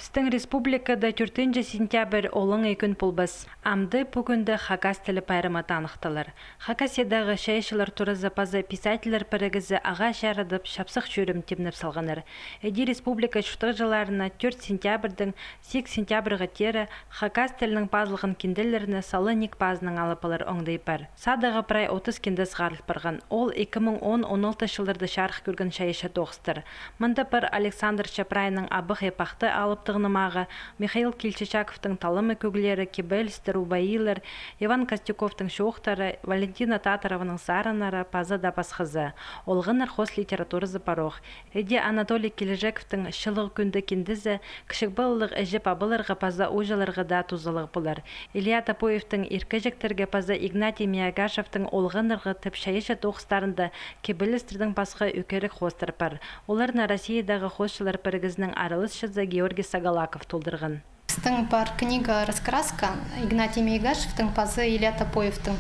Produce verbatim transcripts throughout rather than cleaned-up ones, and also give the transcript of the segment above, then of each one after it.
Пістің республикада тӧртінҷі сентябрь олаңай кӱн полбас. Амды пу кӱнде хакас тілі пайрамы таныхталар. Хакасиядағы чайаачылар туразы паза писательлер пірігізі ағаа чарадып, чапсых чӧрім тимнеп салғаннар. Іди республика чуртағҷыларына тӧрт сентябрьдең сигіс сентябрьға теере хакас тілінең пазылған кинделерні сала ниик пазынаң алып алар оңдай пар. Садаға прай отыс кинде сығарыл парған. Ол ікі муң он, он алтынҷы чылларда чарых кӧрген чайаачы тоғыстар. Мында пар Александр Чапрайның «Абахай пахта» алыптығ нымағы, Михаил Кильчичаковтың «Талама кӧглері», «Кибелістер, убайылар», Иван Костюковтың «Чоохтары», Валентина Татарованың «Сарыннары» паза даа пасхазы. Олғаннар хоос литературазы парох. Іди Анатолий Килижековтың «Чылығ кӱнде» киндезі кічіг палалығ іҷе-пабаларға паза ууҷаларға даа тузалығ полар. Илья Топоевтің «Иркеҷектерге» паза Игнатий Миягашевтің «Олғаннарға» тіп чайаачы тоғыстарында кибелістердең пасха ӧкерек хоостар пар. Оларны Россиядағы хоосчылар пірігізінің араласчызы Георгий Сагалаков толдырған. Пістің пар книга «Раскраска» Игнатий Миягашевтің паза Илья Топоевтің.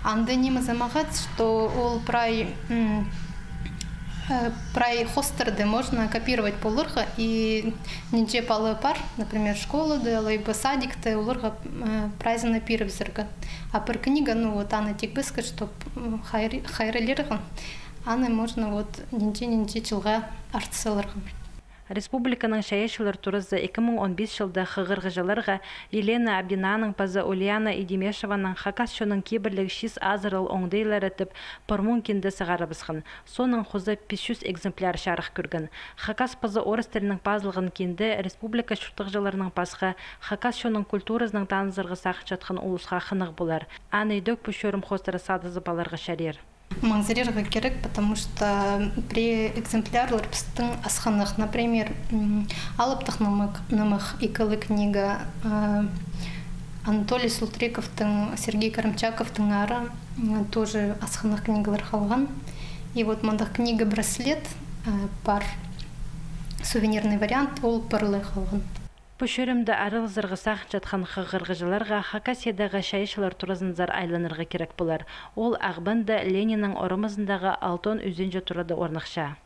Анда ниме замағат, что ол прай, м, э, прай хоостарды можно копировать поларға, и нинҷе пала пар, например, школада, алай ба садикте, оларға, э, прайзына пирібізерге. А пір книга, ну вот, аны тикпеске, чтоб, м, хайры-, хайраллирға, аны можно вот нинҷе-нинҷе чылға артыс саларға. Республиканың чайаачылар туразы ікі муң он пис чылда хығырығҷыларға Елена Абдинаның паза Ульяна Идимешеваның «Хакас чонның кибірліг чис азырал оңдайлары» тіп пір муң кинде сығарыбысхан. Соонаң хоза пис чӱс экземпляр чарых кӧрген. Хакас паза орыс тілінең пазылған кинде республика чуртағҷыларынаң пасха хакас чонның культуразынаң танызарға сағынчатхан улусха хынығ полар. Аны идӧк пу чӧрім хоостыра садызып аларға чарир. Маңзырирға кирек, потому что пірее экземплярлар пістің асхынах, например, м, алыптығ нымах, нымах ікіліг книга, э, Анатолий Султриковтың, Сергей Карамчаковтың «Ара», м, тоже асхынах книгалар халған. И вот мындағ книга-браслет, э, пар, сувенирный вариант, ол пірле халған. Пу чӧрімде аралазарға сағынчатхан хығырығҷыларға Хакасиядағы чайаачылар туразынзар айланарға кирек полар. Ол Ағбанда Лениннің орамазындағы Алтон ӱзенҷі турада орныхча.